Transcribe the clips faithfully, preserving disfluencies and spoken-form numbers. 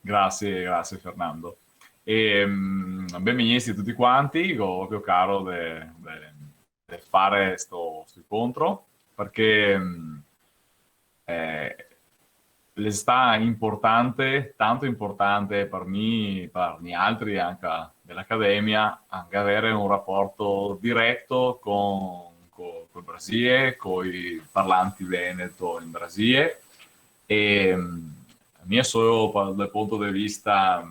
Grasie, grasie Fernando. E, mm, benvegnesti tuti quanti, go, go piacaro de, de, de fare sto, sto incontro, parché, mm, eh, l'è stà inportante, tanto inportante par mi, par nialtri anca de l'Academia, anca avere un raporto direto con, co-, col Brasile, coi parlanti veneto in Brasile. E, mm, mi so, pa-, dal punto de vista,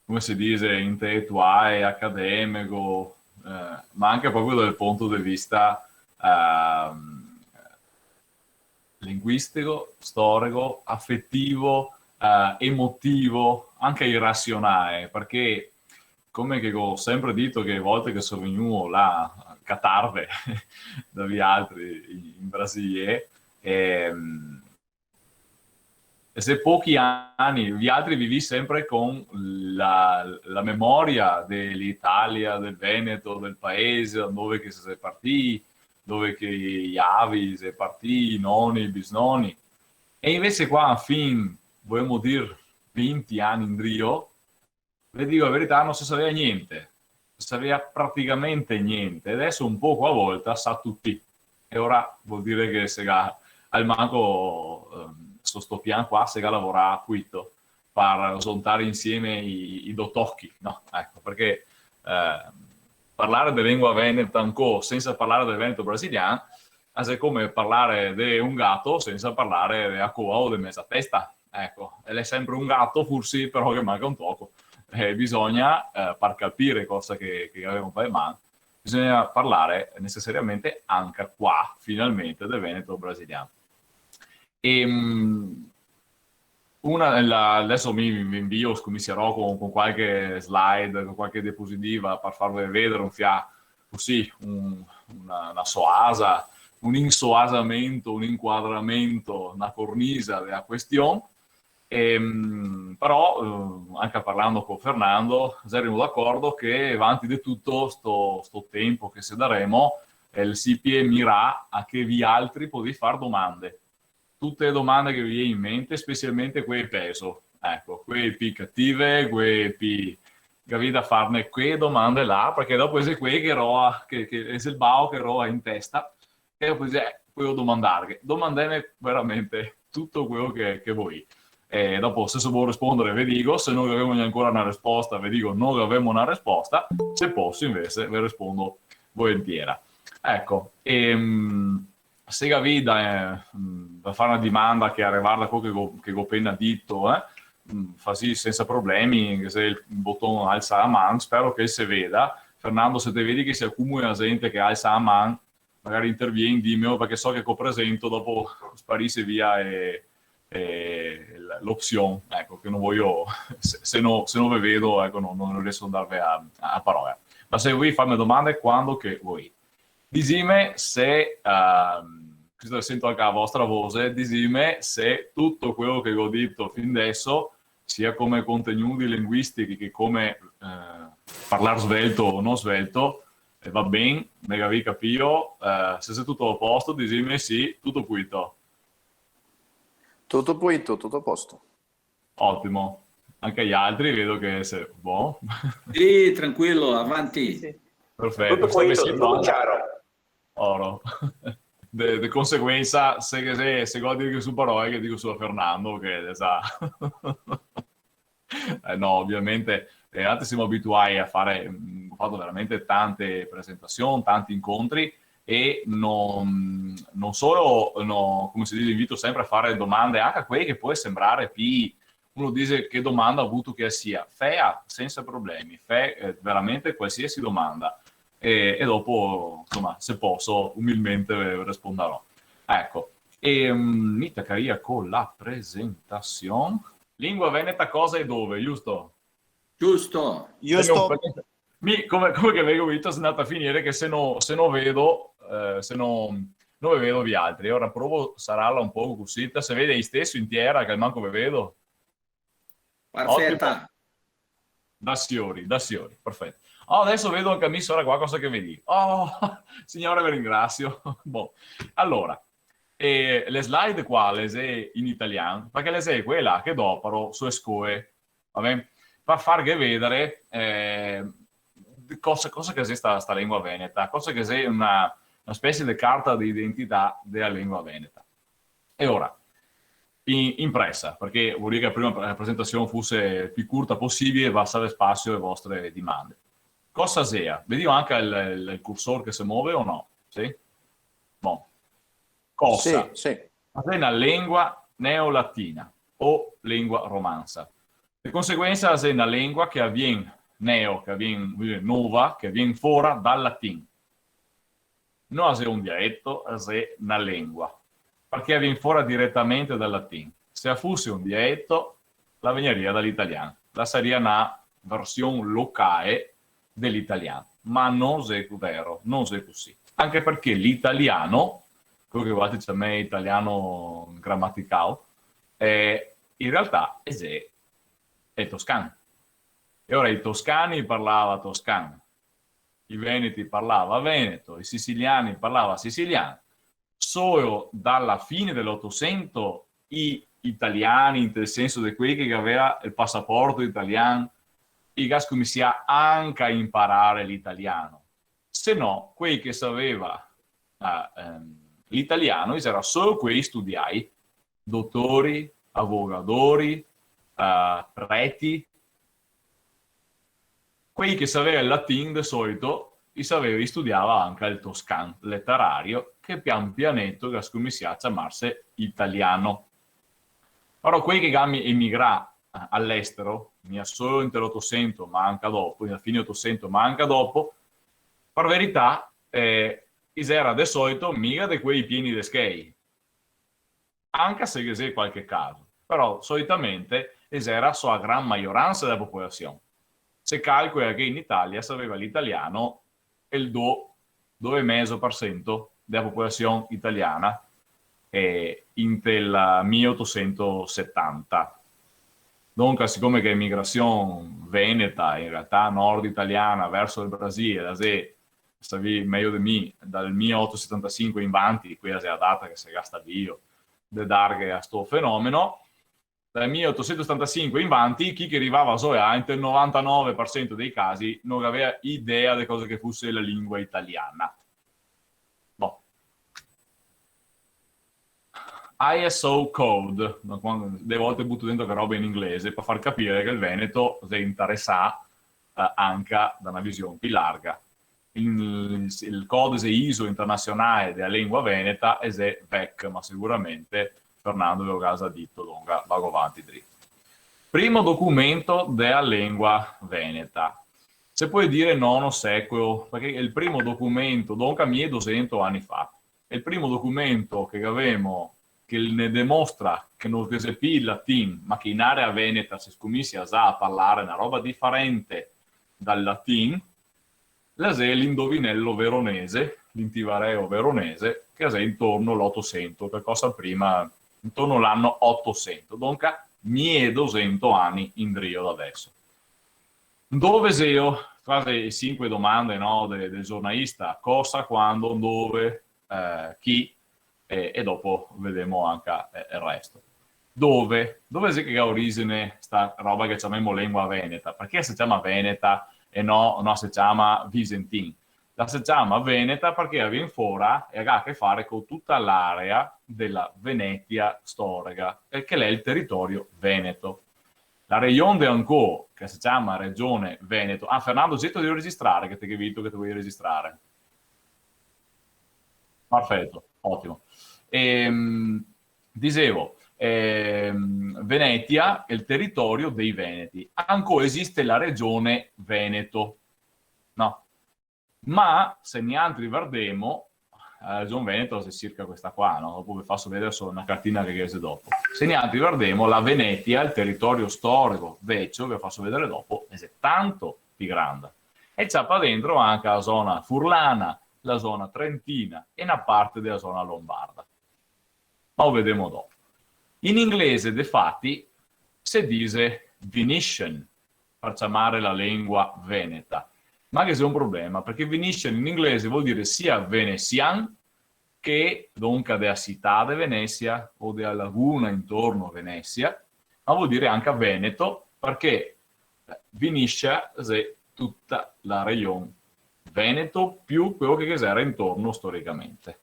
come se dixe, inteletuale, academico, eh, ma anca proprio dal punto de vista, ehm, linguistico, storico, afetivo, eh, emotivo, anca irasionale, parché, come che go sempre dito, che volte che so vegnù là, catarve, da vialtri in, in Brasile, ehm, xe pochi ani, vialtri vivì sempre con la, la memoria de l'Italia, del Veneto, del paese, da dove che se xe partì, dove che i avi xe partì, i noni, i bisnoni. E invese qua, fin, volemo dir, vinti ani indrio, ve digo la verità, no se savea gnente. Se savea praticamente gnente. E deso un poco a volta sa tuti. E ora vol dir che se ga, almanco, ehm, so sto pian qua, se ga lavorà puito par zontar insieme i, i do tochi, no? Eco, parché, ehm, parlare de lengua veneta ancò sensa parlare del veneto brasilian, a xe come parlare de un gato sensa parlare de la coa o de meza testa. Eco, e l'è sempre un gato, forsi, però che manca un toco. E bisogna, eh, par capire cosa che, che gavemo par man, bisogna parlare necesariamente anca qua, finalmente, del veneto brasilian. Ehm, una, la, deso mi, mi invio, scominsiarò con, con qualche slide, con qualche diapositiva par farve vedere un fià, cusì, un, una, una soasa, un insoasamento, un inquadramento, na cornisa de la question. Ehm, però, eh, anca parlando con Fernando, saremo d'acordo che, vanti de tuto, sto, sto tempo che se daremo, eh, el sipie mirà a che vialtri podì far domande. Tute le domande che ve vien in mente, specialmente quee peso. Eco, quee pi cative, quee pi, capì, da farne quee domande là, parché dopo xe quee che roa, che, che xe el bao che roa in testa, e dopo dixe, eh, voio domandarghe. Domandeme veramente tuto queo che, che volì. E dopo, se so bon respondere, ve digo, se no gavemo ancora na resposta, ve digo, no gavemo na resposta, se poso, invese, ve respondo volentiera. Eco, ehm, se gavì da, eh, mm, da fare na domanda che revarda queo che go, che go pena dito, eh, mm, fasì sensa problemi, che xe el boton alza la man, spero che se veda. Fernando, se te vedi che se acumula la zente che alza la man, magari intervien, dime, parché so che co presento dopo sparise via e, e l-, l'opsion, eco, che no voio, se, se no, se no ve vedo, eco, no, no rieso a darve a, a parola. Ma se volì farme domande, quando che volì. Disime se, ehm, cusì sento anca la vostra voxe, disime se tuto queo che go dito fin deso, sia come contegnuti linguistichi che come, eh, parlar svelto o no svelto, eh, va ben, me gavì capìo, eh, se xe tuto a posto, disime sì, tuto puito. Tuto puito, tuto a posto. Otimo. Anca i altri vedo che se, bon. Sì, tranquilo, avanti. Sì, sì. Perfeto, tuto puito, tuto ciaro. Oro. De, de conseguensa, se, se, se go da dir su paroe, che digo su a Fernando, che sa. Eh, no, ovviamente, eh, noaltri semo abituai a fare, mm, go fato veramente tante presentasion, tanti incontri, e no, no solo, no, come se dixe, invito sempre a fare domande anca a quee che pol sembrare pi, uno dixe: "Che domanda vuto che sia?" Fea, sensa problemi, fe, eh, veramente qualsiasi domanda. E, e dopo, insoma, se poso, umilmente ve respondarò. Eco, e, mm, mi tacaria co la presentasion. Lingua veneta cosa e dove, giusto? Giusto. Giusto. Parché mi, come, come che vedo, vito, xe ndata a finire che se no, se no vedo, eh, se no, no ve vedo vialtri. Ora provo a sararla un poco cusì, se vede isteso in tiera, che almanco ve vedo. Perfeta. Otimo. Da siori, da siori, perfeto. Oh, deso vedo anca mi sora qua cosa che vedì. Oh, Signore, ve ringrasio. Bon, alora, E le slide qua le xe in italian, parché le xe quele che doparo su e scoe, va ben? Par farghe vedare, eh, cosa, cosa che xe sta, sta lengua veneta, cosa che xe una, una specie de carta de identità dela lengua veneta. E ora, in, in presa, parché voria che la prima pre-, presentasion fuse el pì curta posibile, par lasare spasio ae vostre dimande. Cosa xea? Vedìo anca el, el, el cursor che se move o no? Sì? Bon. Cosa? Sì, sì. Xe na lengua neolatina o lengua romansa. De conseguensa, xe na lengua che a vien neo, che a vien, voio dir, nova, che a vien fora dal latin. No a xe un diaeto, a xe na lengua, parché a vien fora diretamente dal latin. Se a fuse un diaeto, la vegnaria da l'italian, la saria na version locae de l'italian, ma no xe vero, no xe cusì. Anca parché l'italiano, queo che voaltri ciamè italiano gramaticao, eh, in realtà el xe el toscan. E ora i toscani parlava toscan, i veneti parlava veneto, i siciliani parlava sicilian. Solo da la fine de l'Otosento i italiani, inte el senso de quei che gaveva el pasaporto italian, i ga scominsià anca a inparare l'italiano. Se no, quei che saveva, eh, ehm, l'italiano, i xera solo quei studiai, dotori, avogadori, eh, preti. Quei che saveva el latin, de soito, i saveva, i studiava anca el toscan leterario, che pian pianeto ga scominsià a ciamarse italiano. Però quei che ga mi-, emigrà, eh, a l'estero, mia solo inte l'Otosento, ma anca dopo, a fine Otosento, ma anca dopo, par verità, eh, i xera de soito miga de quei pieni de schei, anca se ghe xe qualche caso, però soitamente i xera so a gran maioransa dela popolasion. Se calcola che in Italia saveva l'italiano el do, do e mezo par sento dela popolasion italiana, eh, inte el mile otosento setanta. Donca, sicome che l'emigrasion veneta, in realtà nord italiana, verso el Brasile, la xe, savì mejo de mi, dal mile otosento setantasinque in vanti, quea xe a data che se ga stabilio de darghe a sto fenomeno, dal mile otosento setantasinque in vanti, chi che rivava a zoiar, inte el novantanove par sento dei casi, no gaveva idea de cosa che fuse la lingua italiana. Bon. I S O Code, no, quando, de volte buto dentro che roba in inglese, par far capire che el veneto xe interesà, eh, anca da na vision pì larga. El, el codice ISO internasionale dela lengua veneta el xe vec, ma sicuramente Fernando ve lo ga za dito, donca vago vanti drito. Primo documento dela lengua veneta. Se pol dire nono secolo, parché el primo documento, donca mile dosento ani fa, el primo documento che gavemo che ne demostra che no ghe xe pì el latin, ma che in area veneta se scominsia za a parlare na roba difarente dal latin, la xe l'indovinelo veronese, l'intivareo veronese, che la xe intorno l'otosento, calcosa prima, intorno l'ano otosento, donca mile dosento ani indrio da deso. Dove xeo? Quasi e sinque domande, no, de-, del giornalista: cosa, quando, dove, eh, chi, e, e dopo vedemo anca, eh, el resto. Dove? Dove xe che ga origine sta roba che ciamemo lengua veneta? Parché se ciama veneta e no, no se ciama visentin? La se ciama veneta parché la vien fora e la ga a che fare co tuta l'area dela Venetia storica, eh, che l'è el teritorio veneto. La region de Ancò, che se ciama Regione Veneto. Ah, Fernando, zeto de registrare, che te ghe dito che te volevi registrare. Perfeto, otimo. Ehm, disevo, ehm, Venetia xe el teritorio dei Veneti. Ancò esiste la regione Veneto, no? Ma se nialtri vardemo, la region Veneto xe circa questa qua, no? Dopo ve faso vedare solo na cartina che ghe xe dopo. Se nialtri vardemo, la Venetia, el teritorio storico vecio, ve faso vedare dopo, xe tanto pì granda. E ciapa dentro anca la zona furlana, la zona trentina e na parte dela zona lombarda. Ma lo vedemo dopo. In inglese, defati, se dixe Venetian par ciamare la lengua veneta. Ma ghe xe un problema, parché Venetian in inglese vol dire sia venesian che donca de a cità de Venesia o de a laguna intorno a Venesia, ma vol dire anca Veneto, parché Viniscia xe tuta la region Veneto, più queo che ghe xera intorno storicamente.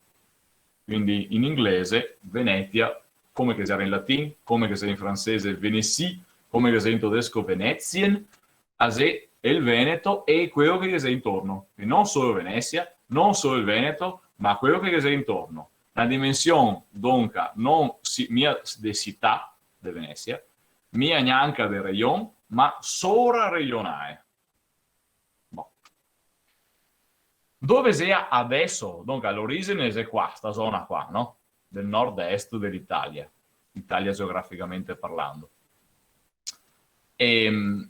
Quindi in inglese, Venetia, come che xera in latin, come che xera in francese, Venesi, come che xera in todesco, Venetien, a xe el Veneto e queo che ghe xe intorno. E no solo Venesia, no solo el Veneto, ma queo che ghe xe intorno. Na dimension, donca, no si-, mia de cità, de Venesia, mia gnanca de region, ma soraregionae. Bon. Dove xea adeso? Donca, l'origine xe qua, sta zona qua, no? Del nord-est de l'Italia, Italia geograficamente parlando. Ehm,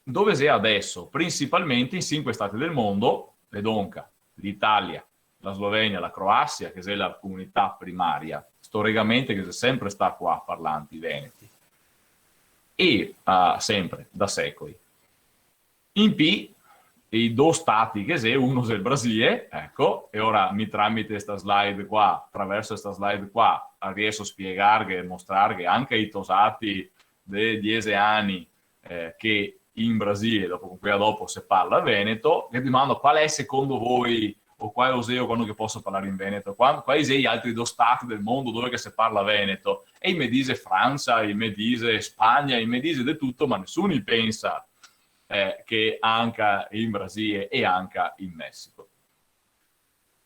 dove xea adeso? Principalmente in sinque stati del mondo, e donca, l'Italia, la Slovenia, la Croasia, che xe la comunità primaria, storicamente che xe sempre stà qua parlanti veneti, e, ah, sempre, da secoli. In pi, i do stati che xe, uno xe el Brasile, eco, e ora mi tramite sta slide qua, atraverso sta slide qua, rieso a spiegarghe e mostrarghe anca i tosati de diese ani, eh, che in Brasile, dopo, con quea dopo se parla veneto, che dimando: "Qual xe secondo voi, o qual xe, o quando che poso parlar in veneto, qua-, quali xe i altri do stati del mondo dove che se parla veneto?" E i me dixe Fransa, i me dixe Spagna, i me dixe de tuto, ma nesuni pensa, eh, che anca in Brasile e anca in Mesico.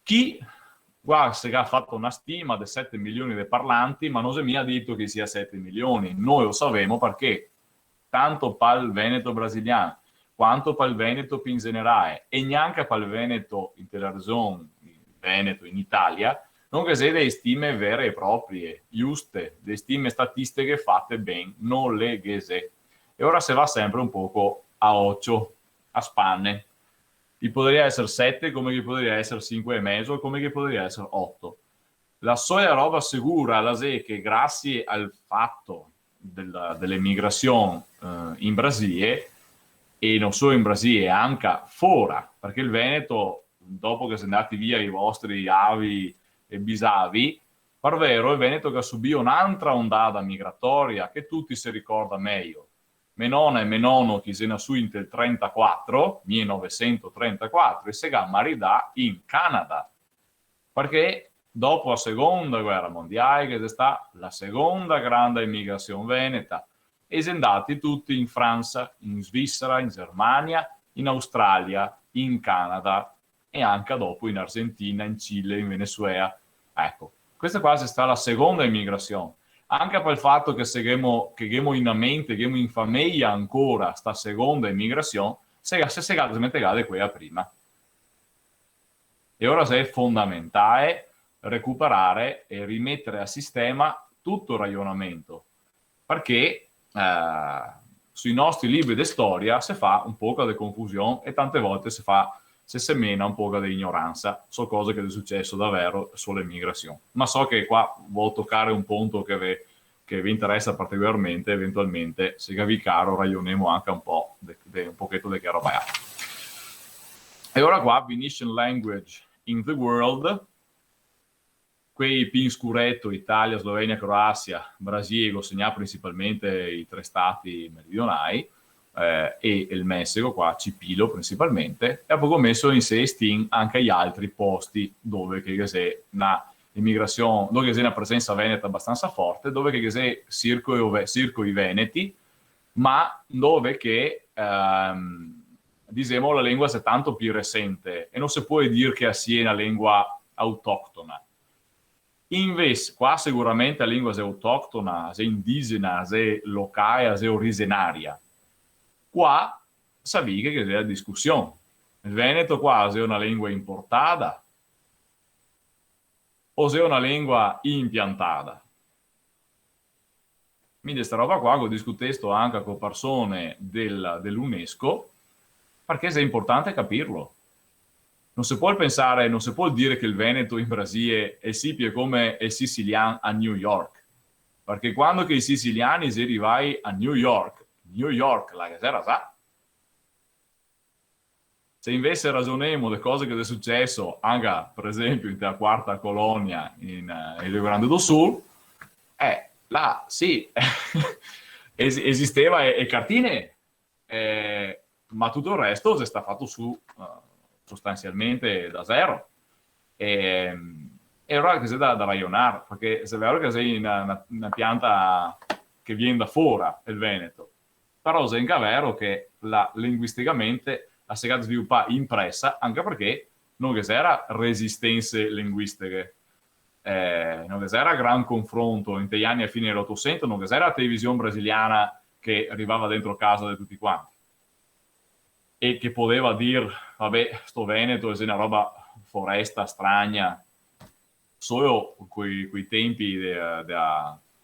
Chi, qua se ga fato na stima de sete milioni de parlanti, ma no xe mia dito che i sia sete milioni, no lo savemo parché tanto pal veneto brasilian, quanto pal veneto pi in generale, e gnanca pal veneto inte la region veneto in Italia, no ghe xe dee stime vere e proprie, juste, dee stime statistiche fate ben, no le ghe xe. E ora se va sempre un poco a ocio, a spane. Ghe podaria eser sete, come ghe podaria eser sinque e mezo, come ghe podaria eser oto. La sola roba segura la xe che grasie al fato dela, de l'emigrasion, eh, in Brasile, e no solo in Brasile, anca fora, parché el Veneto, dopo che xe ndati via i vostri avi e bisavi, par vero el Veneto ga subìo n'antra ondada migratoria che tuti se ricorda mejo. Me nona e me nono, che i xe nasui inte el trentaquatro, mile novesento trentaquatro, e se ga maridà in Canada. Parché dopo la seconda guera mondiale, che xe stà la seconda granda emigrasion veneta, e xe ndati tuti in Fransa, in Svisera, in Germania, in Australia, in Canada, e anca dopo in Argentina, in Cile, in Venezuela. Eco, questa qua xe stà la seconda emigrasion. Anca par el fato che se ghemo, che ghemo in mente, ghemo in fameja ancora sta seconda emigrasion, se, se, se ga desmentegà de quea prima. E ora xe fondamentale recuperare e rimetere a sistema tuto el rajonamento, parché, eh, sui nostri libri de storia se fa un poca de confusion e tante volte se fa, se semena un poca de ignoransa so cose che xe suceso davero so l'emigrasion. Ma so che qua vol tocare un ponto che ve, che ve interesa particolarmente, eventualmente, se gavì caro, rajonemo anca un po' de, de, un pocheto de che roba xe. E ora qua, Venetian language in the world, quei pi in scureto, Italia, Slovenia, Croasia, Brasile, go segnà principalmente i tre stati meridionai, eh, e, e el Mesico, qua, Cipilo principalmente, e dopo go meso in seestin anca i altri posti dove che ghe xe na emigrasion, dove che ghe xe na presensa veneta abastansa forte, dove che ghe xe circo e ove-, circoi veneti, ma dove che, ehm, disemo, la lengua xe tanto pi resente e no se pol dir che a sia na lengua autoctona. Invese, qua seguramente la lengua xe autoctona, xe indigena, xe locale, xe origenaria. Qua savì che ghe xe la discusion. El veneto qua xe na lengua importada o xe na lengua impiantada? Mi de sta roba qua go discutesto anca co persone del, de l'UNESCO, parché xe importante capirlo. No se pol pensare, no se pol dire che el veneto in Brasile xe sipie come el sicilian a New York, parché quando che i siciliani xe rivai a New York, New York la ghe xera za. Se invese rajonemo de cose che xe suceso anca, par esenpio, inte la cuarta colonia in, eh, in Rio Grande do Sul, eh, là, sì, es-, esisteva e, e cartine, eh, ma tuto el resto xe stà fato su, eh, sostansialmente da zero. E, e alora ghe xe da, da rajonar, parché xe vero che xe na, na, na pianta che vien da fora, el veneto, però xe anca vero che la, linguisticamente la se ga svilupà in presa, anca parché no ghe xera resistense linguistiche, eh, no ghe xera gran confronto inte i ani a fine de l'Otosento, no ghe xera la television brasiliana che rivava dentro casa de tuti quanti e che podeva dir, vabè, sto veneto xe na roba foresta, strana, solo coi, coi tenpi de, de,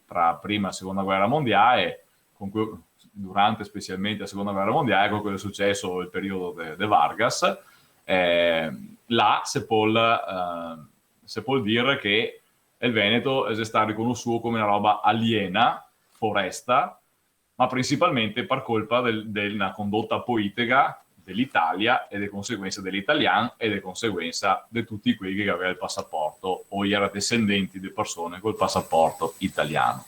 tra prima e seconda guera mondiale, con que-, durante specialmente la seconda guera mondiale, con quel che xe suceso el periodo de, de Vargas, eh, là se pol, eh, se pol dir che el veneto xe stà riconosuo come na roba aliena, foresta, ma principalmente par colpa del, de na condota poitega de l'Italia e de conseguensa de l'italian e de conseguensa de tuti quei che gaveva el pasaporto o i era desendenti de persone col pasaporto italian.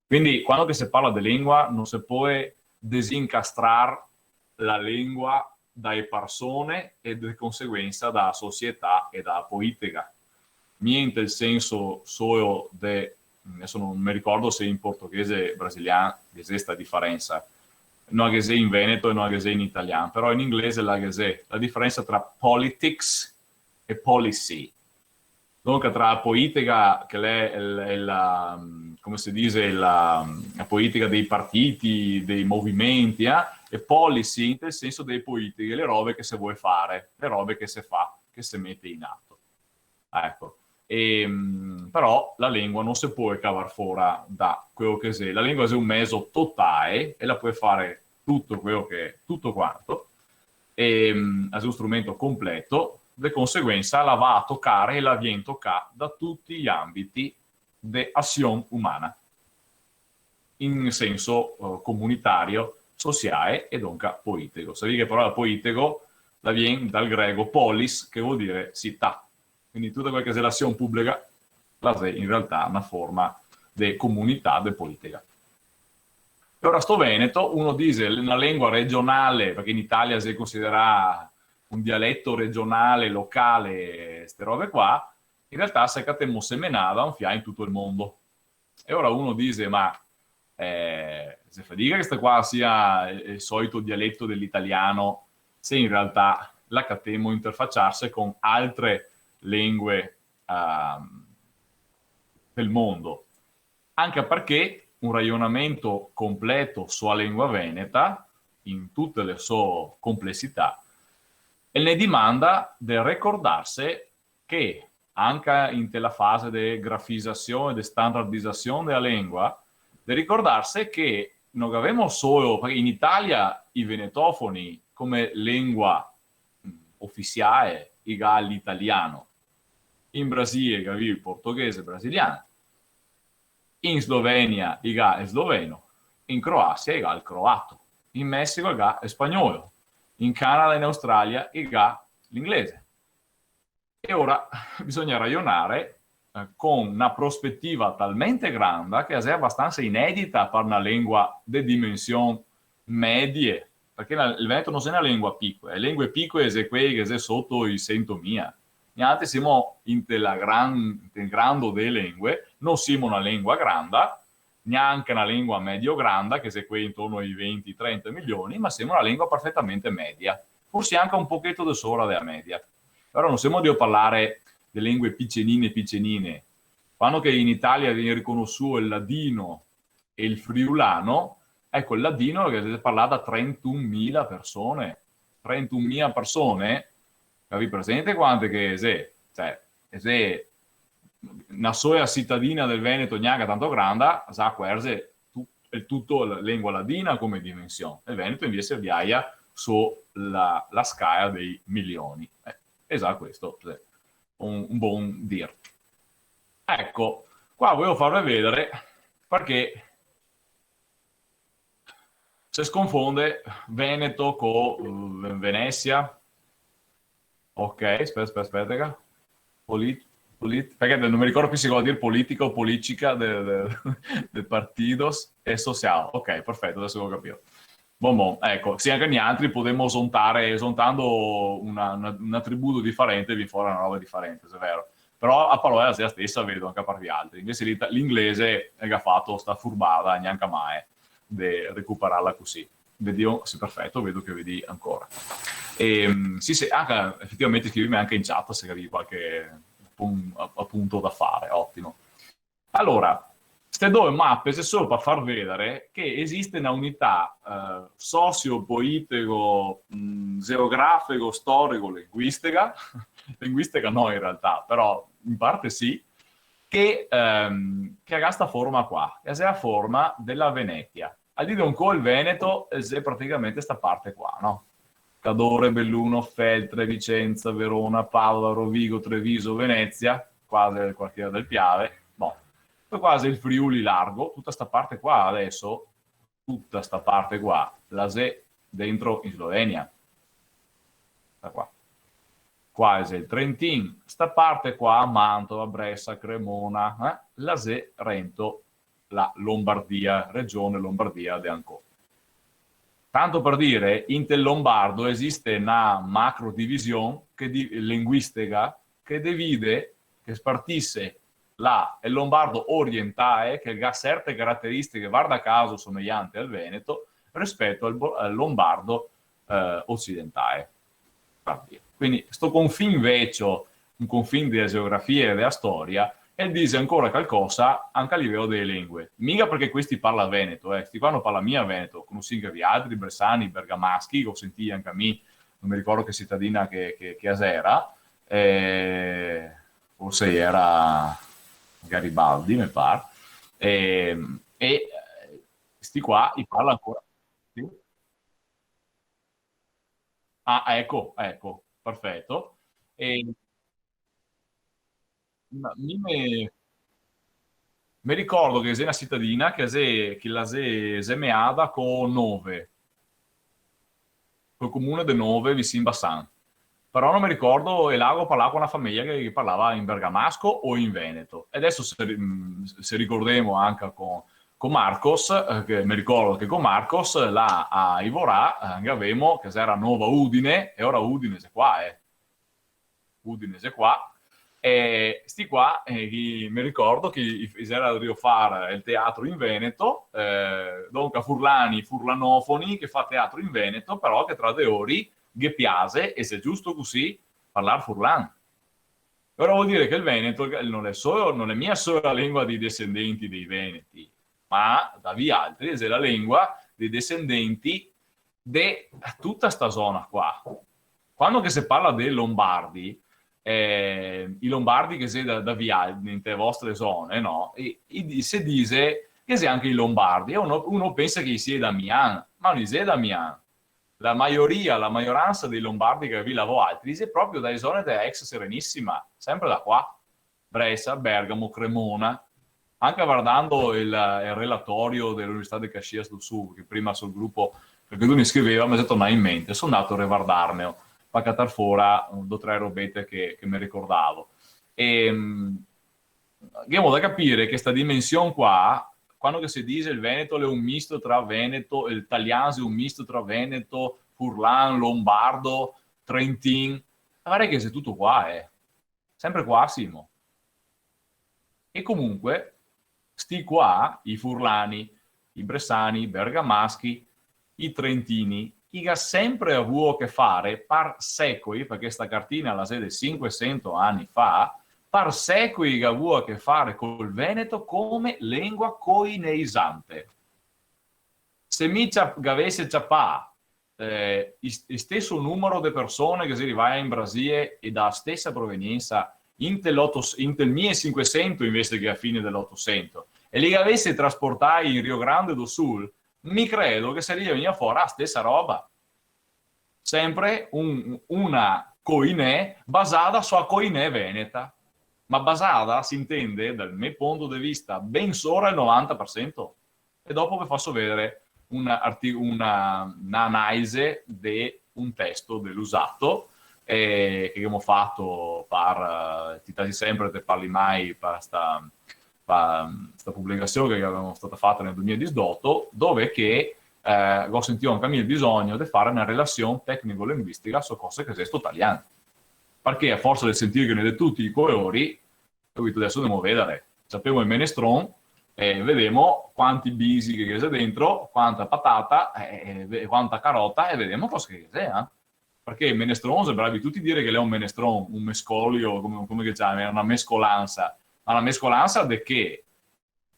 Quindi, quando che se parla de lengua, no se pol desincastrar la lengua da le persone e de conseguensa da la società e da la poitega. Mia inte el senso solo de, deso no me ricordo se in portoghese brasilian ghe xe sta diferensa, no ghe xe in veneto e no ghe xe in italian, però in inglese la ghe xe la diferensa tra politics e policy. Donca, tra la poitega, che l'è el, el, la, come se dixe, la, la poitega dei partiti, dei movimenti, eh, e policy, inte el senso dele poiteghe, le robe che se vol fare, le robe che se fa, che se mete in ato. Eco. E, mm, però la lengua no se pol cavar fora da queo che xe. La lengua xe un mezo totale e la pol fare tuto queo che, tuto quanto, e, mm, xe un strumento completo, de conseguensa la va a tocare e la vien tocà da tuti i ambiti de asion umana, in senso, eh, comunitario, sociale e donca poitego. Savì che la parola poitego la vien dal grego polis, che vol dire cità. Quindi tuta quela che xe l'asion publica la xe in realtà na forma de comunità, de poitega. E ora sto veneto, uno dixe, na lengua regionale, parché in Italia xe considerà un dialeto regionale, locale, ste robe qua, in realtà se catemo semenada un fià in tuto el mondo. E ora uno dixe, ma, eh, se fadiga che sta qua sia el, el soito dialeto de l'italian, se in realtà la catemo interfaciarse con altre lengue, ehm, del mondo. Anca parché un rajonamento completo su la lengua veneta, in tute le so complesità, el ne dimanda de recordarse che anca inte la fase de grafizasion, de standardizasion de la lengua, de ricordarse che no gavemo solo, parché in Italia i venetofoni come lengua, mm, ofisiale i ga l'italian, in Brasile i ga el portoghese brasilian, in Slovenia i ga el sloveno, in Croasia i ga el croato, in Mesico i ga el spagnolo, in Canada e in Australia i ga l'inglese. E ora bisogna rajonare, eh, con na prospetiva talmente granda che la xe abastansa inedita par na lengua de dimension medie, parché la, el veneto no xe na lengua picola, le lengue picole xe quele che xe soto i sentomia. Nialtri semo inte la gran-, inte el grando dele lengue, no semo na lengua granda, gnanca na lengua medio-granda, che xe quele intorno ai venti, trenta milioni, ma semo na lengua perfetamente media, forsi anca un pocheto de sora dela media. Però no semo drio parlare de lengue picenine, picenine. Quando che in Italia vien riconosuo el ladino e el friulano, eco, el ladino che xe parlà da trentunmila persone. Trentunmila persone, gavì presente quante che xe? Cioè, xe na sola citadina del Veneto gnanca tanto granda, za querze tu-, el tuto la lengua ladina come dimension. El Veneto invese viaia so la, la scala dei milioni. Eh, xe za questo, xe un, un bon dir. Eco, qua volevo farve vedare parché se sconfonde Veneto co, eh, Venezia. Ok, speta, speta, speta, che. Polit-, polit-, parché no me ricordo pì se vol dir politica o policica de, de, de partidos e social. Ok, perfeto, deso go capìo. Bon, bon, eco, sì, anca nialtri podemo zontare, zontando una, una, un atributo difarente, vien fora una roba difarente, xe vero. Però a parola xe la stesa, vedo, anca par vialtri. Invese l'ita-, l'inglese el ga fato sta furbada, gnanca mae, de recuperarla cusì. Vedìo, sì, perfeto, vedo che vedì ancora. Ehm, sì, sì, anca, efetivamente scrivime anca in chat se gavì qualche pun-, a-, apunto da fare, otimo. Alora, ste do mape xe solo par far vedare che esiste na unità, eh, socio-politico, mm, geografego, storico, linguistica, linguistica no in realtà, però in parte sì, che, ehm, che ga sta forma qua, che xe la forma dela Venetia. A dì de ancò el Veneto, eh, xe praticamente sta parte qua, no? Cadore, Belluno, Feltre, Vicenza, Verona, Padova, Rovigo, Treviso, Venezia, qua xe el quartiere del Piave, bon. Po qua xe el Friuli largo, tuta sta parte qua deso, tuta sta parte qua, la xe dentro in Slovenia. Sta qua. Qua xe el Trentin, sta parte qua, Mantova, Bresa, Cremona, eh, la xe rento la Lombardia, regione Lombardia de ancò. Tanto par dire, inte el lombardo esiste na macro division che di-, linguistica che divide, che spartise la, el lombardo orientae, che ga serte carateristiche, varda caso, somejante al veneto, rispeto al bo-, al lombardo, eh, ocidentae. Par dire. Quindi sto confin vecio, un confin dela geografia e dela storia, el dixe ancora calcosa anca a liveo dele lengue. Miga parché questi parla veneto, eh, sti qua no parla mia veneto, conosì anca vialtri, bresani, bergamaschi, che go sentì anca mi, no me ricordo che citadina che, che, che a xera, eh, forse a xera Garibaldi, me par, ehm, e, eh, sti qua i parla ancora. Sì. Ah, eco, eco, perfeto. E, ma mi me, me ricordo che xe na citadina che xe, che la xe, xe semeada co Nove, col comune de Nove, vicin Bassan. Però no me ricordo, e là go parlà co na fameja che, che parlava in bergamasco o in veneto. E deso se ri-, mm, se ricordemo anca co, co Marcos, eh, che me ricordo che co Marcos, là a Ivorà, eh, gavemo, che xera Nova Udine, e ora Udine xe qua, eh. Udine xe qua. E sti qua, eh, i, me ricordo che i, i xera drio far el teatro in veneto, eh, donca furlani, furlanofoni, che fa teatro in veneto, però che tra de lori ghe piaxe, e xe giusto cusì, parlar furlan. Però vol dire che el veneto no l'è solo, no l'è mia solo la lengua dei desendenti dei veneti, ma da vialtri xe la lengua dei desendenti de tuta sta zona qua. Quando che se parla dei lombardi, eh, i lombardi che xe da, da vialtri, inte vostre zone, no? E, e di-, se dixe che xe anca i lombardi, e uno, uno pensa che i sia da Milan, ma no i xe da Milan. La maioria, la maioransa dei lombardi che gavì là voaltri, xe proprio da le zone dela ex Serenissima, sempre da qua. Bresa, Bergamo, Cremona. Anca vardando el, el relatorio de l'Università de Caxias do Sul, che prima sul grupo, parché tu me scriveva, me xe tornà in mente, so ndà a revardarmelo, par catar fora, eh, do tre robete che, che me ricordavo. Ehm, ghemo da capire che sta dimension qua, quando che se dixe el veneto l'è un misto tra veneto, el talian xe un misto tra veneto, furlan, lombardo, trentin, ma varda che xe tuto qua, eh. Sempre qua simo. E comunque, sti qua, i furlani, i bresani, i bergamaschi, i trentini, i ga sempre avuo che fare par secoli, parché sta cartina la xe de sinquesento ani fa, par secoli i ga avuo che fare col veneto come lengua coineisante. Se mi cia-, gavese ciapà, eh, i, i steso numero de persone che xe rivae in Brasile e da stesa proveniensa inte l'oto-, inte el mile e sinquesento invese che a fine de l'Otosento, e li gavese trasportai in Rio Grande do Sul, mi credo che saria vegnua fora la stesa roba. Sempre un, una koiné basada su a koiné veneta. Ma basada, se intende, dal me ponto de vista, ben sora el novanta par sento. E dopo ve faso vedare una arti-, una, una analisi de un testo de Luzzatto, eh, che gavemo fato par, eh, ti tasi senpre, te parli mai, par sta, par sta publicasion che gavemo stata fata nel duemiladisdoto, dove che, eh, go sentìo anca mi el bisogno de fare na relasion tecnico-linguistica su cosa che xe sto talian. Parché a forsa de sentirghene de tuti i colori, go dito, "Deso ndemo a vedare. Ciapemo el menestron e vedemo quanti bisi che ghe xe dentro, quanta patata, eh, e ve-, quanta carota, e vedemo cosa che ghe xe, eh." Parché el menestron, xe bravi tuti a dire che l'è un menestron, un mescolio, come, come che ciami, xe na mescolansa. Ma na mescolansa de che?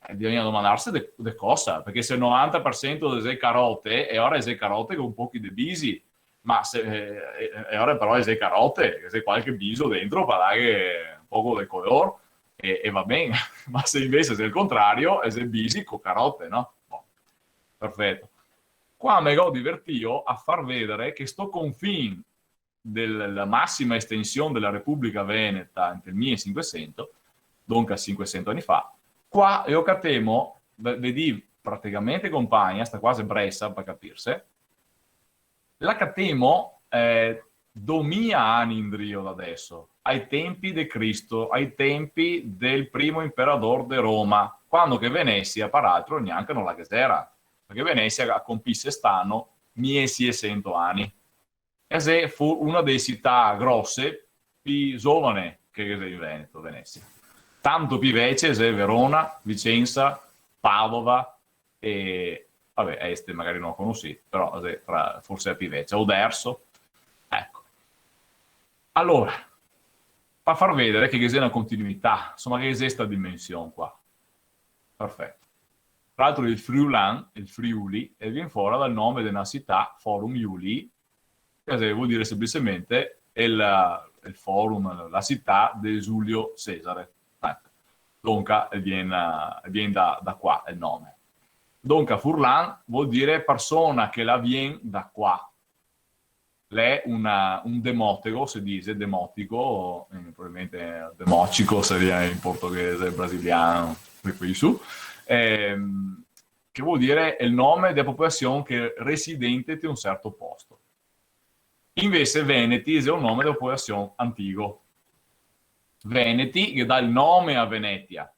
Eh, bisogna domandarse de, de cosa, parché se el novanta par sento xe carote, e ora xe carote co un pochi de bisi, ma se, eh, e, e ora però xe carote, che xe qualche biso dentro par darghe un poco de color, e, e va ben. Ma se invese xe el contrario, e xe bisi co carote, no? Bon, perfeto. Qua me go divertìo a far vedare che sto confin dela masima estension dela Republica Veneta inte el mile e sinquesento, donca sinquesento ani fa, qua lo catemo, ve-, vedì, praticamente conpagna, sta qua xe Bresa, par capirse, la catemo, eh, domila ani indrio da deso, ai tenpi de Cristo, ai tenpi del primo inperador de Roma, quando che Venesia, par altro, gnanca no la ghe xera, parché Venesia la conpise st'ano mile e siesento ani. E xe fo-, una dele cità grose pi zovane che ghe xe in Veneto, Venesia. Tanto pi vece xe Verona, Vicensa, Padova e, vabè, a este magari no la conosì, però xe tra, forse la pi vecia, Oderzo. Eco. Alora, par far vedare che ghe xe na continuità, insoma, che ghe xe sta dimension qua. Perfeto. Tra l'altro el Friulan, el Friuli, el vien fora dal nome de na cità, Forum Iulii, che vol dire senplicemente el, el forum, la cità de Giulio Cesare. Eco. Donca, el vien, el vien da, da qua, el nome. Donca, furlan vol dire persona che la vien da qua. L'è una, un demotego, se dixe, demotico, eh, probabilmente democico saria in portoghese brasiliano, e quei su, ehm, che vol dire el nome dela popolasion che xe residente te un certo posto. Invese Veneti xe un nome dela popolasion antigo. Veneti, che dà el nome a Venetia.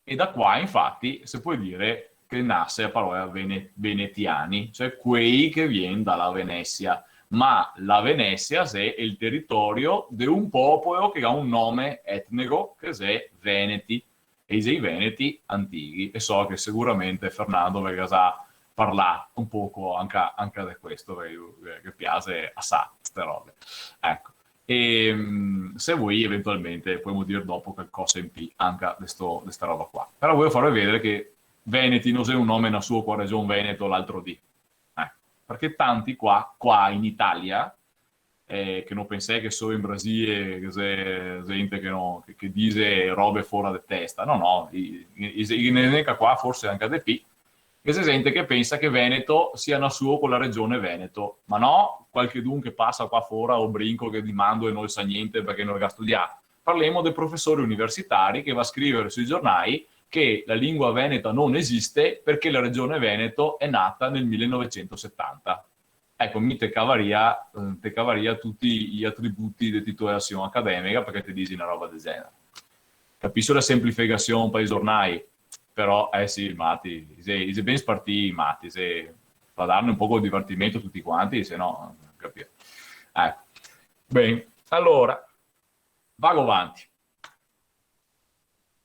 E da qua, infati, se pol dire che nase la parola vene-, venetiani, cioè quei che vien da la Venesia. Ma la Venesia xe el teritorio de un popolo che ga un nome etnico, che xe Veneti, e i xe i Veneti antichi. E so che seguramente Fernando ve ga za parlà un poco anca, anca de questo, parché lu, eh, ghe piaxe asà ste robe. Eco. E, mm, se volì, eventualmente, podemo dir dopo calcosa in pi anca de sto, de sta roba qua. Però voio farve vedare che Veneti no xe un nome nasuo co la Region Veneto l'altro dì. Eh, parché tanti qua, qua in Italia, eh, che no pensè che solo in Brasile ghe xe gente che no, che, che dixe robe fora de testa. No, no, i, i, i, i, qua forse anca de pi, ghe xe gente che pensa che Veneto sia nasuo co la Region Veneto, ma no qualchedun che pasa qua fora o brinco che dimando e no sa gnente parché no el ga studià. Parlemo de profesori universitari che va a scrivare sui giornai che la lingua veneta no esiste parché la Region Veneto xe nata nel milenovecentosetanta. Eco, mi te cavaria, eh, te cavaria tuti i atributi de titolasion academica parché te dixi na roba del genere. Capiso la senplificasion par i giornai, però, eh sì, mati, i xe, i xe ben spartì i mati, xe par darne un poco de divertimento a tuti quanti, se no, capìo? Eco. Ben, alora, vago vanti.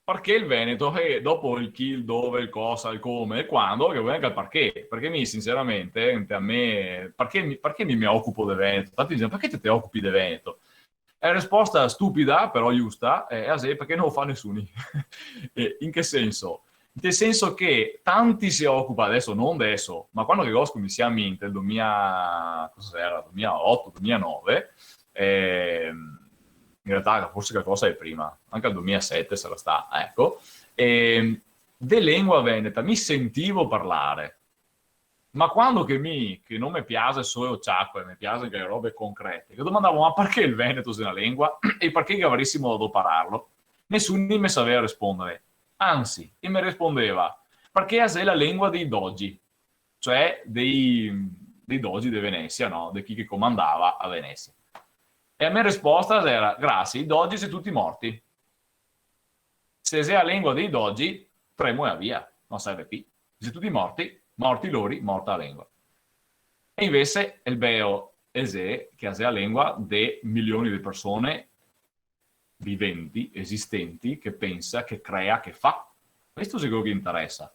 Parché el Veneto? E dopo el chi, el dove, el cosa, el come, el quando, ghe vol anca el parché. Parché mi, sinceramente, a me, parché mi, parché mi me ocupo de Veneto? Tanti dixen, "Parché te te ocupi de Veneto?" E la resposta stupida, però giusta, xe, xe parché no lo fa nesuni. E in che senso? Inte el senso che tanti se ocupa, deso, no deso, ma quando che go scominsià mi, inte el domila, cosa xera, domilaoto, domilanove, ehm, in realtà forse calcosa de prima, anca el domilasete sarà stà, eco, ehm, de lengua veneta mi sentivo parlare, ma quando che mi, che no me piaxe solo ciacołe, me piaxe anca le robe concrete, che domandavo, "Ma parché el veneto xe na lengua? E parché che gavarisimo da dopararlo?" Nesuni me saveva respondare. Ansi, i me respondeva, parché a xe la lengua dei dogi, cioè dei, dei dogi de Venesia, no? De chi che comandava a Venesia. E a me resposta era: grasie, i dogi xe tuti morti. Se xe a lengua dei dogi, tremo e a via, no serve pi. Xe tuti morti, morti lori, morta a lengua. E invese el vero xe che a xe a lengua de milioni de persone viventi, esistenti, che pensa, che crea, che fa. Questo xe queo che interesa.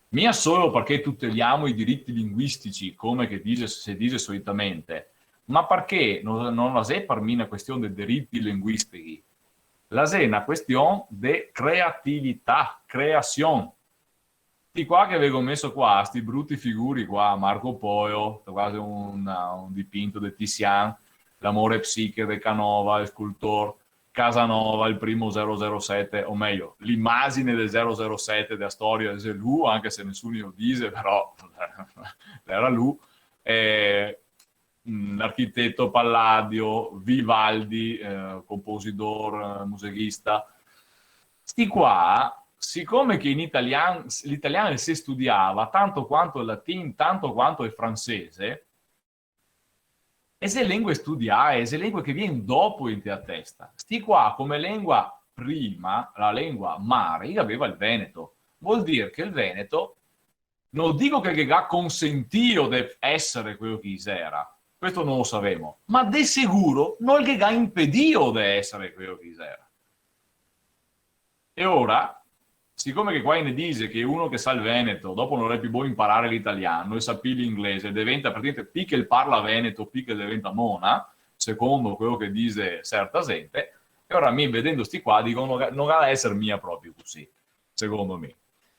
Mia solo parché tuteliamo i diriti linguistici, come che dixe, se dixe solitamente, ma parché no, no la xe par mi na question de diriti linguistici, la xe na question de creatività, creasion. Sti qua che vedo meso qua, sti bruti figuri qua, Marco Polo, quasi un, un dipinto de Tizian, l'amore psiche de Canova, el scultor, Casanova, el primo zero zero sete, o mejo, l'imagine del zero zero sete dea storia, xe lu, anche se nesuni lo dixe, però l'era lu. Eh, mm, l'architeto Palladio, Vivaldi, eh, compositor, eh, musichista. Sti qua, sicome che in italian, l'italian se studiava tanto quanto el latin, tanto quanto el francese, e xe lengue studiae, e xe lengue che vien dopo inte a testa. Sti qua, come lengua prima, la lengua mare, i gaveva el veneto. Vol dir che el veneto, no digo che el ghe ga consentìo de esare queo che i xera, questo no lo savemo, ma de seguro no el ghe ga impedìo de esare queo che i xera. E ora, sicome che qua i ne dixe che uno che sa el veneto, dopo no el xe pi bon inparare l'italian, no el sa pi l'inglese, deventa praticamente, pi che el parla veneto, pi che el deventa mona, secondo queo che dixe certa xente, e ora mi, vedendo sti qua, digo, no ga, no ga da esare mia proprio cusì, secondo mi.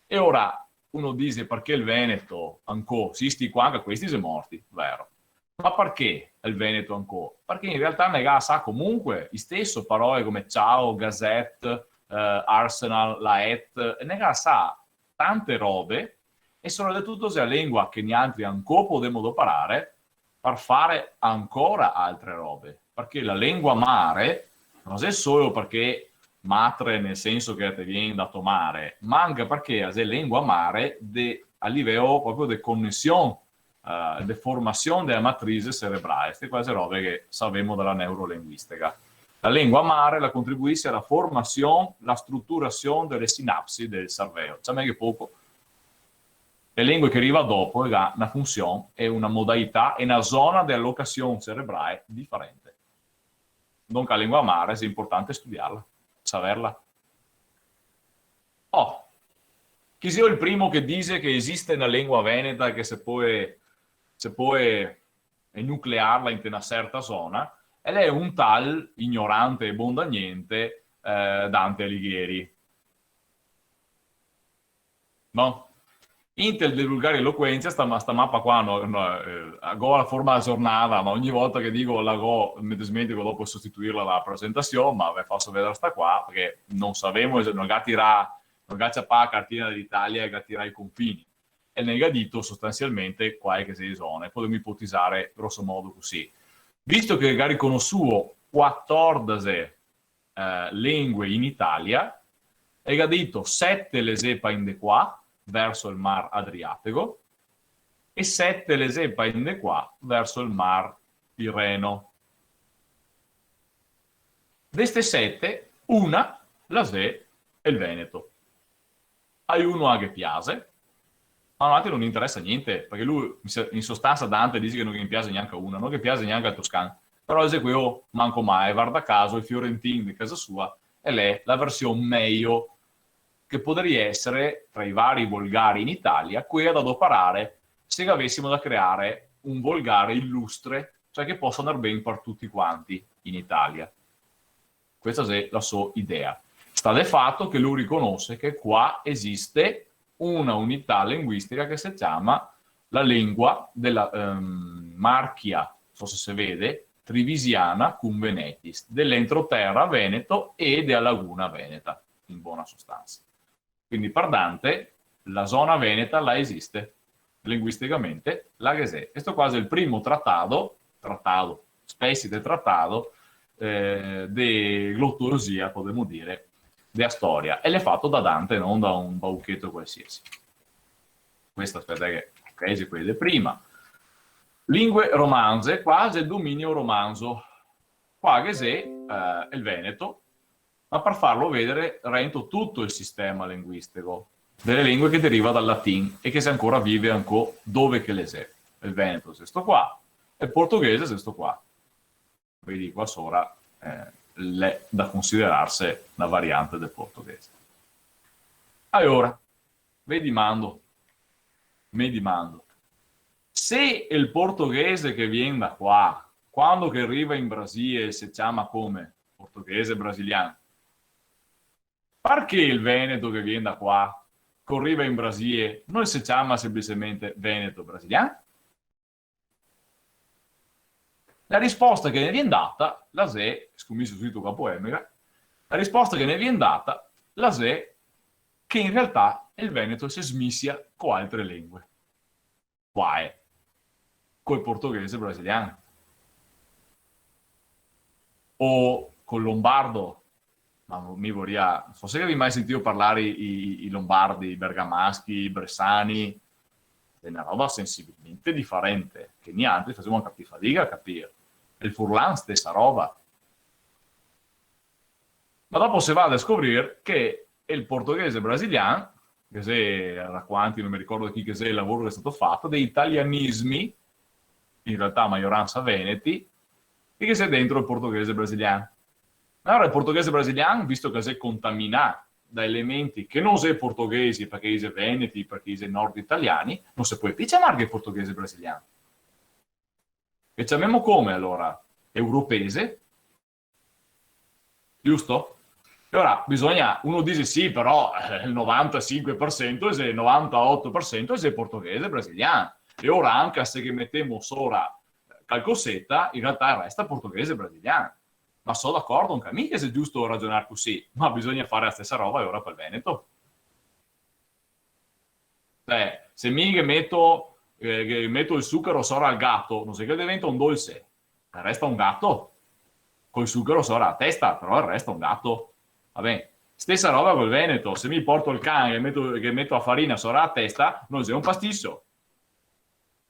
E ora uno dixe, parché el veneto ancò? Sì, sti qua, anca questi xe morti, vero. Ma parché el veneto ancò? Parché in realtà ne ga asà comunque, isteso, paroe come ciao, gazette, eh, arsenal, laet, e ne ga asà tante robe, e sopratuto xe a lengua che nialtri ancò podemo doparare par fare ancora altre robe. Parché la lengua mare no xe solo parché matre nel senso che te vien da to mare, ma anca parché a xe lengua mare de, a liveo proprio de conesion, eh, de formasion dea matrixe serebrale, ste quasi robe che savemo dala neurolinguistica. La lengua mare la contribuise ala formasion, la struturasion dele sinapsi del serveo. Ciameghe poco. Le lengue che riva dopo le ga na funsion e na modalità e na zona de alocasion serebrale diferente. Donca la lengua mare xe inportante studiarla, saverla. Oh, chi xeo el primo che dixe che esiste na lengua veneta che se pol, se pol enuclearla inte na certa zona? E l'è un tal ignorante e bon da gnente, eh, Dante Alighieri. No? Inte el De vulgari eloquentia, sta ma-, sta mapa qua, no, no, eh, go la forma aggiornada, ma ogni volta che digo la go, me desmentico dopo sostituirla dala presentasion, ma ve faso vedare sta qua, parché no savemo, no ga tirà, no ga ciapà la cartina de l'Italia e ga tirà i confini. E el ne ga dito sostansialmente quale che xe le zone, podemo ipotizare groso modo cusì. Visto che el ga riconosuo quatordexe eh, lengue in Italia, e ga dito sete le xe pa in de qua, verso el mar Adriatego, e sete le xe pa in de qua, verso el mar Tirreno. De ste sete, una la xe el veneto. A uno a ghe piaxe, ma a noaltri no ne interesa gnente, parché lu, in se-, in sostansa Dante dixe che no ghe ne piaxe gnanca una, no ghe piaxe gnanca el toscan, però el xe queo manco mae, varda caso, el fiorentin de casa sua, e l'è la version mejo che podaria esare, tra i vari volgari in Italia, quea da doparare se gavesimo da creare un volgare ilustre, cioè che posa andar ben par tuti quanti in Italia. Questa xe la so idea. Sta de fato che lu riconose che qua esiste una unità linguistica che se ciama la lengua dela, ehm, marchia, no so se se vede, trivisiana cum venetis, de l'entroterra veneto e dea laguna veneta, in bona sostansa. Quindi, par Dante, la zona veneta la esiste, linguisticamente la ghe xe. E sto qua xe el primo tratado, tratado, specie de tratado, eh, de glotologia, podemo dire, dea storia. E l'è fato da Dante, no da un baucheto qualsiasi. questa, speta che, ok, xe quele de prima. Lingue romanze, qua xe el dominio romanzo. Qua ghe xe, eh, el veneto, ma par farlo vedere rento tuto el sistema linguistico dele lingue che deriva dal latin e che xe ancora vive ancò dove che le xe. El veneto xe sto qua, e el portoghese xe sto qua. Vedi, qua sora, eh, l'è da considerarse na variante del portoghese. Alora, ve dimando, me dimando, se el portoghese che vien da qua, quando che riva in Brasile, se ciama come? Portoghese brasilian. Parché el veneto che vien da qua, co riva in Brasile, no se ciama semplicemente veneto brasilian? La risposta che ne vien data, la xe, scomincio subito co la poemica, la risposta che ne vien data, la xe che in realtà el veneto se smisia co altre lingue. Qua xe, col portoghese brasilian. O col lombardo, ma mi voria, no so se gavì mai sentìo parlare i, i, i lombardi, i bergamaschi, i bresani, xe na roba sensibilmente difarente, che nialtri fasemo anca pì fadiga a capir. El furlan, stesa roba. Ma dopo se va a descobrir che el portoghese brasilian, che xe, da quanti, no me ricordo da chi che xe el lavoro che xe stà fato, dei italianismi, in realtà a maioransa veneti, e che xe dentro el portoghese brasilian. Ma alora el portoghese brasilian, visto che xe contaminà da elementi che no xe portoghesi, parché i xe veneti, parché i xe nord italiani, no se pol pì ciamarghe portoghese brasilian. E ciamemo come alora? Europese? Giusto? E ora bisogna, uno dixe: "Sì, però, eh, el novantasinque par sento xe, novantaoto par sento xe portoghese brasilian." E ora, anca se ghe metemo sora calcoseta, in realtà resta portoghese brasilian. Ma so d'acordo anca mi che xe giusto ragionar cusì, ma bisogna fare la stesa roba e ora pel veneto. Cioè, se mi ghe meto, eh, ghe meto el sucaro sora al gato, no xe che el deventa un dolse, el resta un gato. Col sucaro sora la testa, però el resta un gato. Va ben. Stesa roba col veneto, se mi porto el can e ghe meto, ghe meto la farina sora la testa, no xe un pastiso.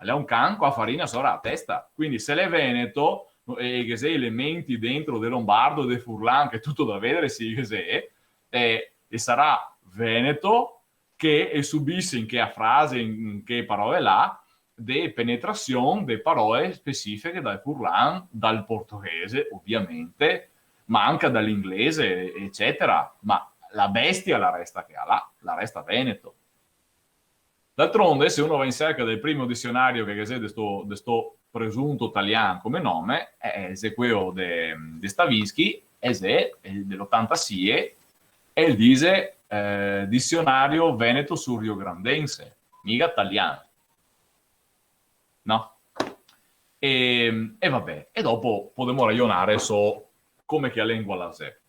L'è un can co la farina sora la testa. Quindi se l'è veneto, no, e, e ghe xe elementi dentro de lombardo, de furlan, che tuto da vedere, sì, ghe xe, e, e sarà veneto, che e subise in chea frase, in, in chee parole là, de penetrasion de parole specifiche dal furlan, dal portoghese, ovviamente, ma anca da l'inglese, ecetera. Ma la bestia la resta chea là, la resta veneto. D'altronde, se uno va in serca del primo disionario che ghe xe de sto, de sto presunto talian come nome, eh, xe queo de, de Stravinsky, e xe, eh, de l'otantasie, e el dixe, eh, Disionario Veneto Surrio Grandense, miga talian. No? E, e vabè, e dopo podemo rajonare so come che la lengua la xe.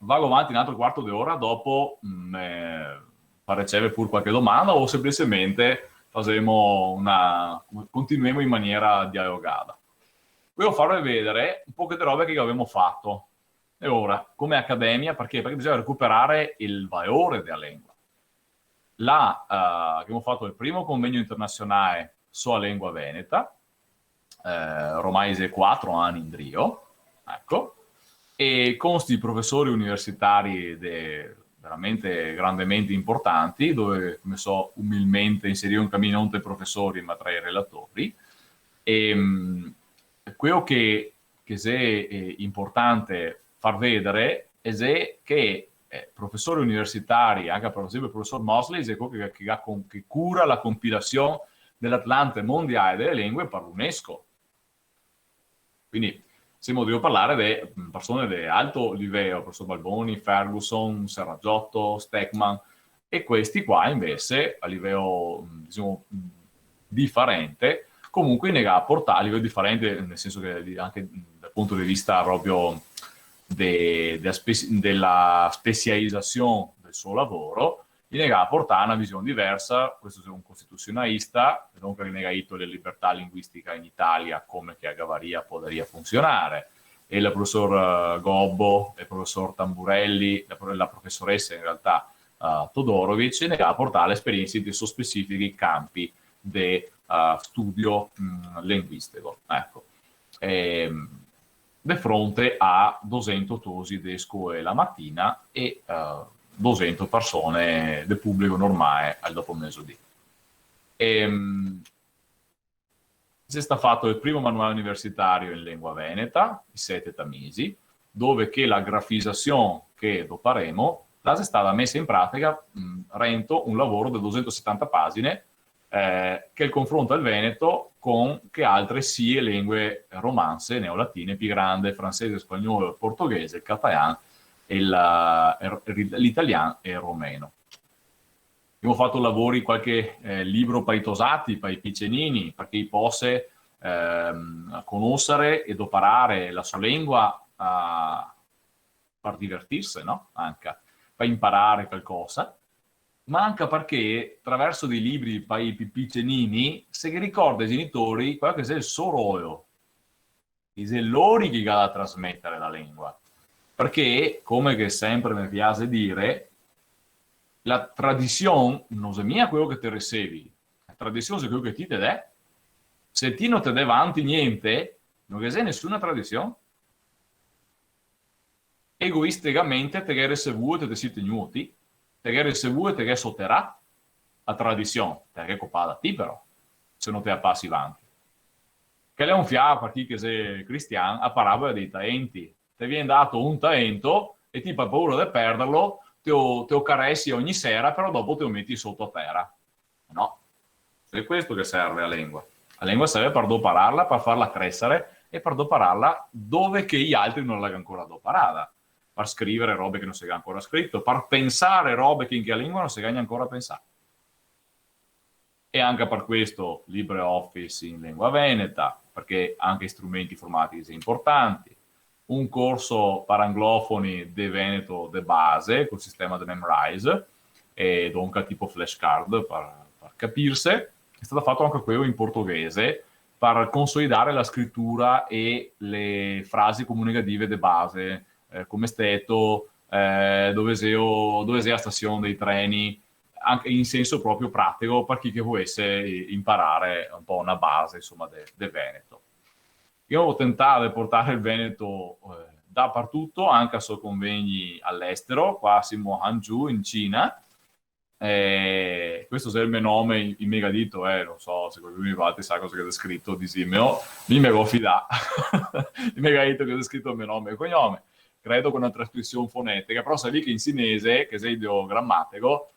Vago avanti un altro quarto de ora, dopo, mm, eh, par riceve pur qualche domanda o semplicemente fasemo una, continuemo in maniera dialogada. Voio farve vedere un poco de robe che gavemo fato. E ora, come academia, parché? Parché bisogna recuperare el valore dea lengua. Là, eh, gavemo fato el primo convegno internasionale so la lengua veneta, eh, ormai xe quatro ani indrio, eco, e con sti profesori universitari de, veramente grandemente importanti, dove, come so, umilmente inserìo anca mi, no tra i profesori, ma tra i relatori. E, mm, queo che, che xe, eh, importante far vedere xe che, eh, profesori universitari, anca par esenpio el profesor Mosley, xe queo che, che ga con-, che cura la compilasion de l'Atlante Mondiale dele Lengue par l'UNESCO. Quindi, semo drio parlare de, mm, persone de alto liveo, profesor Balboni, Ferguson, Serragioto, Steckman, e questi qua invese, a liveo, mm, disemo, mm, difarente, comunque i ne ga portà, a liveo difarente, nel senso che di-, anca, mm, dal punto de vista proprio de, de la spe-, de la specializasion del so lavoro, i ne ga portà na vision diversa, questo xe un costitusionalista, donca i ne ga dito la libertà linguistica in Italia come che la gavaria, podaria funsionare, e el profesor, eh, Gobbo, el profesor Tamburelli, la pro-, la profesoresa in realtà, eh, Todorović, e ne ga portà l'esperiensa inte so specifichi canpi de, eh, studio, mm, linguistico. Eco. Ehm, de fronte a dosento tosi de scoe la matina e, eh, dosento persone de publico normale al dopomesodì. Ehm, xe stà fato el primo manuale universitario in lengua veneta, i Sete Tamisi, dove che la grafizasion che doparemo la xe stà mesa in pratica, mm, rento un lavoro de dosentosetanta pasine, eh, che confronta el veneto con che altre sie lengue romanse, neolatine, pi grande, francese, spagnolo, portoghese, el cataian, el, el, l'italian e el romeno. Gavemo fato lavori, qualche, eh, libro pa i tosati, pa i picenini, parché i pose, ehm, conosare e doparare la so lengua, ah, par divertirse, no? Anca, par inparare calcosa, ma anca parché, traverso dei libri pa i pi picenini, se ghe ricorda ai genitori quel che xe el so roło. E xe lori che ga da trasmetare la lengua. Parché, come che sempre me piaxe dire, la tradision no xe mia queło che te risevi, la tradision xe queło che ti te dè. Se ti no te dè vanti gnente, no ghe xe nesuna tradision. Egoisticamente te ghè risevuo e te te si tegnuo ti, te ghè risevuo e te ghè soterà a tradision, te la ghè copada ti però, se no te la pasi vanti. Che l'è un fià, par chi che xe cristian, a parabola dei taenti. Te vien dato un taento e ti, par paura de perderlo, te lo, te lo caresi ogni sera, però dopo te lo meti soto a tera. No. Xe questo che serve a lengua. A lengua serve par dopararla, par farla cresare e par dopararla dove che i altri no la ga ancora doparada. Par scrivare robe che no se ga ancora scrito, par pensare robe che in chea lengua no se ga ancora pensà. E anca par questo LibreOffice in lengua veneta, parché anca i strumenti informatici xe importanti. Un corso par anglofoni de veneto de base, col sistema de Memrise, e donca tipo flashcard, par, par capirse. Xe stà fato anca queło in portoghese, par consolidare la scritura e le frasi comunicative de base, eh, come steto, eh, dove xeo, dove xe a stasion dei treni, anca in senso proprio pratico, par chi che volese inparare un po' na base, insoma, de, de veneto. Gavemo tentà de portare el veneto, eh, dapartuto, anca a so convegni a l'estero, qua semo a Hangzhou, in Cina, eh, questo xe el me nome, i, i me ga dito, eh, no so se qualcuno de valtri sa cosa che xe scrito, disimeo, mi me go fidà. I me ga dito che xe scrito el me nome e cognome, credo con na trascrision fonetica, però savì che in cinese, che xe ideogramatico,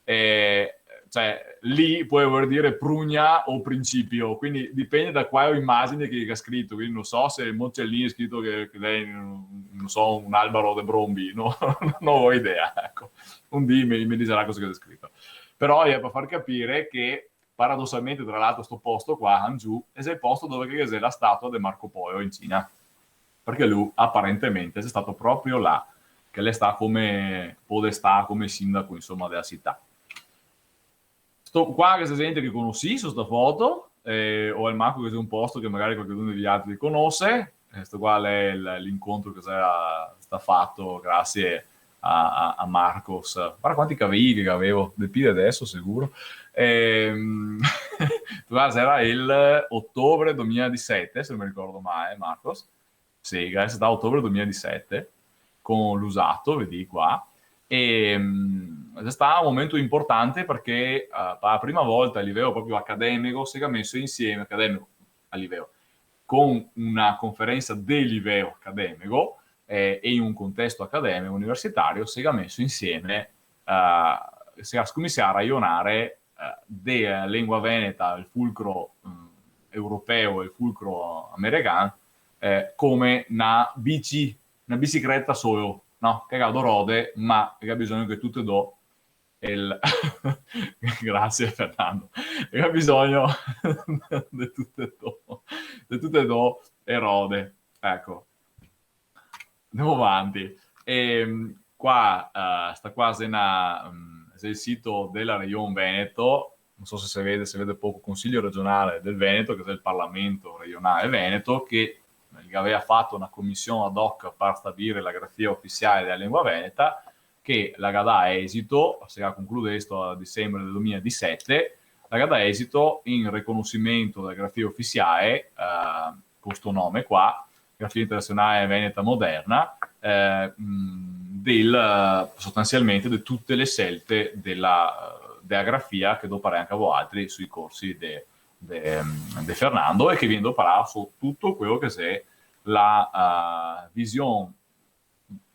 eh, cioè, lì pol voler dire prugna o principio, quindi dipende da quale imagine che, che ga scrito, quindi no so se Mocellin ga scrito che, che l'è, no so, un albaro de brombi, no, no go idea, eco. Un dì me, me dixarà cosa che xe scrito. Però xe par far capire che, paradosalmente, tra l'altro, sto posto qua, Hangzhou, xe el posto dove che xe la statua de Marco Polo in Cina. Parché lu, aparentemente, xe stato proprio là, che l'è stà come podestà, come sindaco, insoma, dea cità. Sto qua, che xe gente che conosì su sta foto, eh, o almanco che xe un posto che magari qualchedun de vialtri conose. Eh, sto qua l'è el, l'incontro che xe stà fato grasie a, a, a Marcos. Varda quanti cavei che gavevo, de pì de deso, sicuro. Ehm, sto qua xera el otobre duemiladisete, se no me ricordo male, Marcos. Sì, che xe stà otobre duemiladisete, co Luzzatto, vedì qua. E, mm, xe stà un momento importante parché, eh, par la prima volta a liveo proprio academico se ga meso insieme, academico a liveo, co na conferensa de liveo academico, eh, e in un contesto academico, universitario, se ga meso insieme, eh, se ga scominsià a rajonare, eh, de lengua veneta, el fulcro, mm, europeo, el fulcro american, eh, come na bici-, na bicicleta soło, no? Che ga do rode, ma che ga bisogno che tute e do el, grasie, Fernando, che ga bisogno de tute e do, de tute e do e rode. Eco. Ndemo vanti. Ehm, qua, eh, sta qua xe na, mm, xe el sito de la Region Veneto, no so se se vede, se vede poco, Consiglio Regionale del Veneto, che xe el Parlamento regionale veneto, che el gavea fato na comision ad hoc par stabilire la grafia ufisiale dea lengua veneta, che la ga dà esito, se ga concludesto a disenbre del domiladisete, la ga dà esito in riconosimento da grafia ufisiae, eh, co sto nome qua, Grafia Internasionale Veneta Moderna, eh, mh, del, sostansialmente de tute le selte dela, dela grafia che doparè anca voaltri sui corsi de, de, de Fernando, e che vien doparà su tuto queo che xe la, eh, vision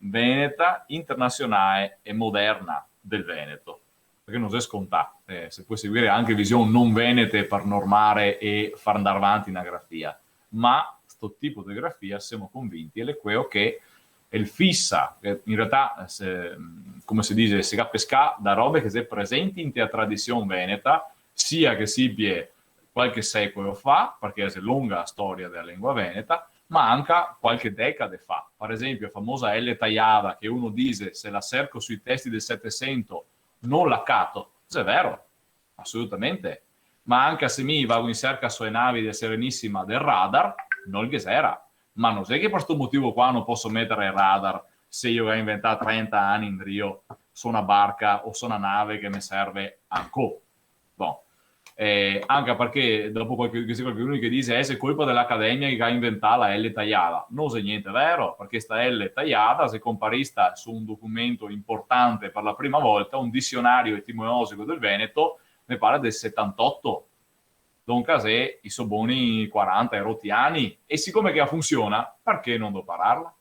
veneta, internasionale e moderna del Veneto, parché no xe scontà, eh, se pol seguir anca vision no venete par normar e far ndar vanti na grafia, ma sto tipo de grafia, semo convinti, el xe queo che el fisa, eh, in realtà, se, come se dixe, se ga pescà da robe che xe presenti inte la tradision veneta, sia che sipie qualche secoło fa, parché xe longa la storia dela lengua veneta, ma anca qualche decade fa. Par esenpio, la famosa L tajada, che uno dixe, se la serco sui testi del Setesento, no la cato. Xe vero, asolutamente. Ma anca se mi vago in serca su e navi de Serenisima del radar, no ghe xera. Ma no xe che par sto motivo qua no poso meter el radar se mi go inventà trenta ani indrio su na barca o su na nave che me serve ancò. Bon. Eh, anca parché dopo qualche, ghe xe qualchedun che dixe, eh, xe colpa de l'Academia che ga inventà la L tajada. No xe gnente vero, parché sta L tajada xe comparista su un documento inportante par la prima volta, un disionario etimologico del Veneto, me pare del setantoto. Donca xe i so boni quaranta e roti ani. E sicome che la funsiona, parché no dopararla?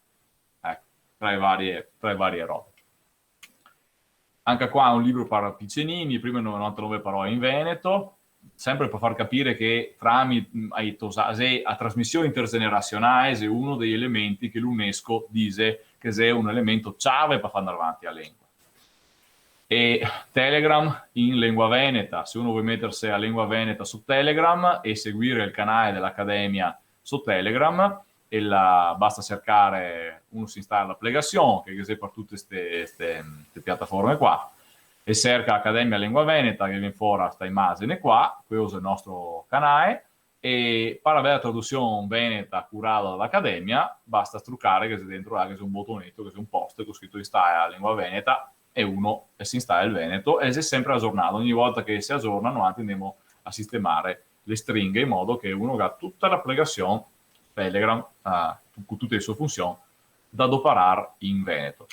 Eco, tra le varie, tra le varie robe. Anca qua un libro par picenini, prime novantanove parołe in veneto, senpre par far capir che tramite, mm, ai tosa-, xe a trasmision intergenerazionałe xe uno dei elementi che l'UNESCO dixe che xe un elemento ciave par far ndar vanti la lengua. E Telegram in lengua veneta, se uno vol meterse la lengua veneta su Telegram e seguir el canałe de l'Academia su Telegram, e la, basta sercar, uno se instala l'aplicasion, che ghe xe par tute ste, ste, ste piataforme qua, e serca Academia Lengua Veneta, che vien fora sta imagine qua, questo xe el nostro canałe, e par aver la tradusion veneta curada da l'Academia, basta strucar che xe dentro là, che xe un botoneto, che xe un post, co scrito instala la lengua veneta, e uno, e se instala el veneto, e xe senpre agiornà. Ogni volta che se agiorna, noialtri ndemo a sistemar le stringhe in modo che uno ga tuta l'aplicasion Telegram, eh, co tute le so funsion, da doparar in veneto.